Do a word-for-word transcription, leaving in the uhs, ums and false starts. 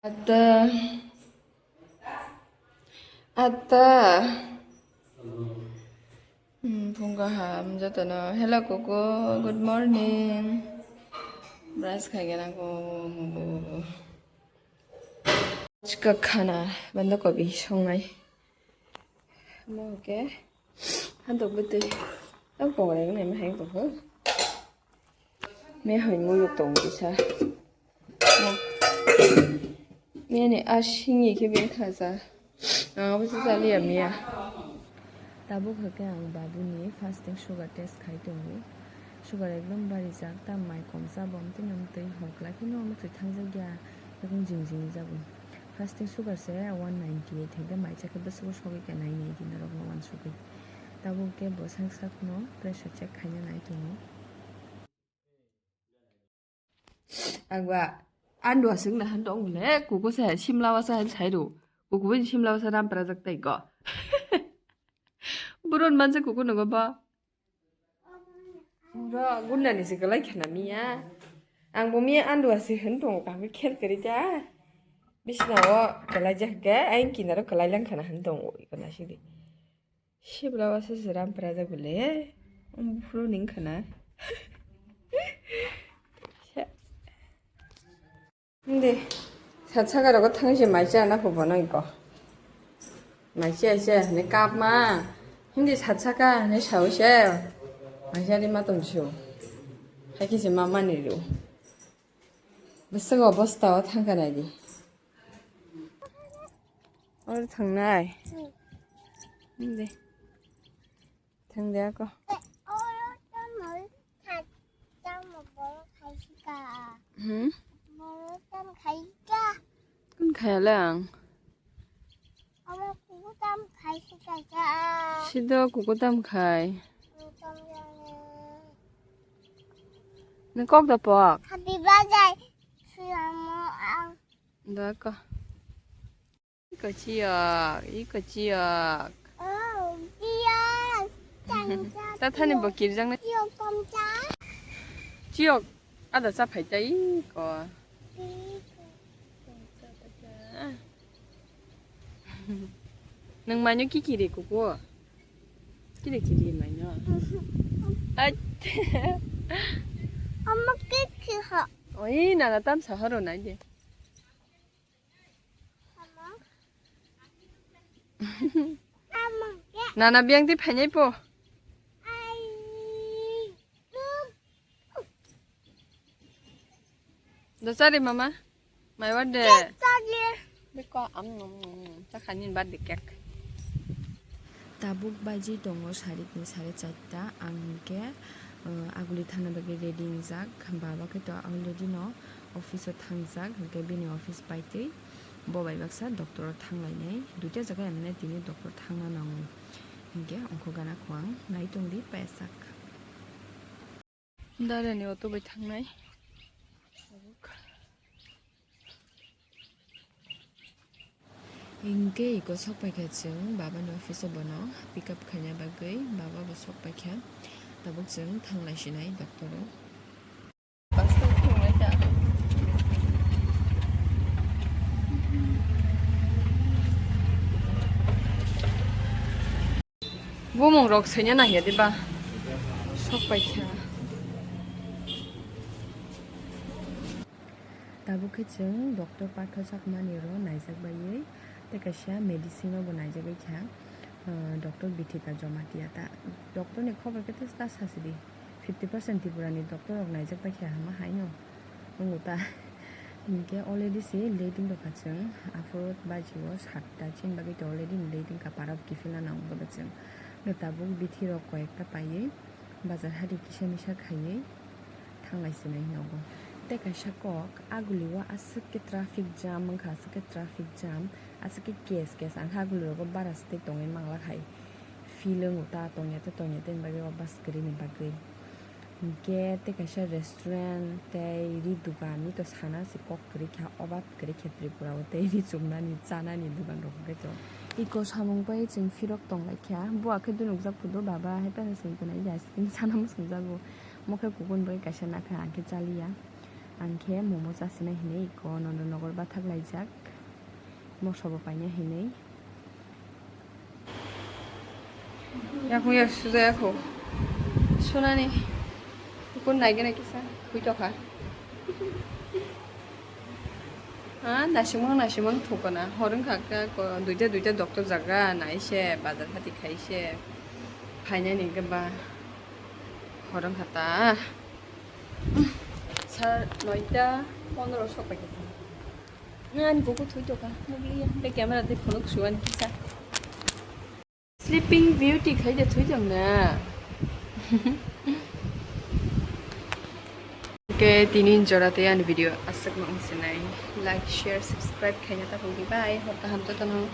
Atta. Atta. Hmm, phung kaham jotono. Hello, Kuku. Good morning. Brush khai gana ko. Chika khana banda kobi songnai. Mo ke. Hantok bete. Ang pore ne me hai ko. Me hai mo yok tong bisa. Nini a singni khe bini khacha. Ang abo se chaliya miya. Tabuk hwnkhe ang babuni fasting sugar test khai tongo. Sugar ekdom barijak, ta mai komsa bo, amtwino amtwi hor kwlai kheno omo twi thangjak ya, ekdom jing jing jago. Fasting sugar se one ninety eight hwnkhe mai chakhe bwswk sogwi kha nai nai di norokno uansugwi. Tabuk khe bo sak sakno pressure check khaina nai tongo. Agba andu aswk na han tong le, kuku se simla wasa han sai do. Kuku bai simla wasa ram pra jak tai ko. Buron man se kuku no go ba. Bro, gunna ni se galai khana miya. Ang bo miya andu aswk han tong ka mi kher kari ja. Bisna o galai jak ga, ain kinaro galai lang khana han tong o ikona sidi. Sibla wasa se ram pra jak bole. Ang buphuru ning khana. Hindi. Sat saka rogo thang se mai cha na phubo nang ko. Mai cha cha ne kap ma. Hindi sat saka ne sao se. Mai cha di ma tong sio. Hai ki se ma mani ru. Bwswk obosta o thang ka nai di. Oro thangnai. Hindi. Thang de ako. Hmm? Kun khaya lang. Sido kuku tam khai. Nang kok da pok. Happy birthday. Suyamo ang. Da ko. Iko chiyok, iko chiyok. Oh, chiyok. Tathani bo kirjang na. Chiyok komcha. Chiyok. Ada cha phai ta iko. Nang manyo ki kiri kuku? Kiri kiri manyo. At. Ama kiki ha. Oi, nana tam saharo nai de. Nana biyang di phainai po. Do chari mama. Mai wa de. Beko am nom nom nom. Chakhani birthday cake. Tabuk baji tongo sarikni sare charta. Ang hinkhe, uh, aguli thangna bagwi ready wngjak. Baba khe to already no office o thangjak. Hinkhe bini office paitwi bo bai baksa doctor o thanglainai. Duita jaga emne tini doctor thangna nango. Hinkhe ongkho gana kho ang. Nai tongdi payasak. Darani auto bai thangnai. Hinkhe iko sok paikha chwng babani office o bono pick up khaina bagwi, baba bo sok paikha, tabuk chwng thanglai sinai doctor o. Bumung rok sainya nangya diba? Sok paikha. Tabuk khe chwng doctor Partho Chakmani ro naijak baiwi, tei kaisa medicine o bo naijagwi kha, ah, doctor Bithika Jamatia ta. Doctor ni khobor khe ta sasidi. Fifty percent Tripura ni doctor rok naijak bai kha hama hai no. Wngo ta. Hinkhe already se late wng tongkha chwng. Aphuru baji o satta chini bagwi to already late wngkha para kiphilna nango ba chwng. No tabuk bithi rok koi ekta paiwi bazar hari kisa misa khaiwi thanglai sinai nogo. Tei kaisa kok aguli o aswk khe traffic jam wngkha, aswk khe traffic jam, aswk khe case case ang khe aguli rogo bara se tei tongwi manglak hai. Feel wngo ta tongya tei tongya tei bagwi o bus kwrwini bagwi. Hinkhe tei kaisa restaurant tei ri dukan ni to sana se kok kwrwi kha, oba kwrwi kha Tripura o tei ri chumnani chanani dukan rok hwnkhe to. Iko samung bai chwng phirok tonglai kha, bua khe dui nukjak phudo baba hai phano se iko nai ice cream sana muchung jago, mokhe kukun bai kaisa nakha ang khe chaliya. Ang khe momo chasinai hinwi iko Nondonogor bathak laijak, moso bo painai hinwi. Yakung yak suja yakho. Sunani. Kun naigena kisa. Hui tokha. Ha, nasimang nasimang thukana. Horong kha ka ko duita duita doctor jaga naise bazar hati khaise. Phainani gaba. Horong kha ta. Sar noita pondro sok paikha. Ani kuku thui tokha. Nugli ya. Be camera de phone kusuan kisa. Sleeping Beauty khai de thui tong na. Oke, tini jora te ani video aswk ma wngsinai. Like, share, subscribe khaina ta phungdi. Bye. Hor kaham jotono.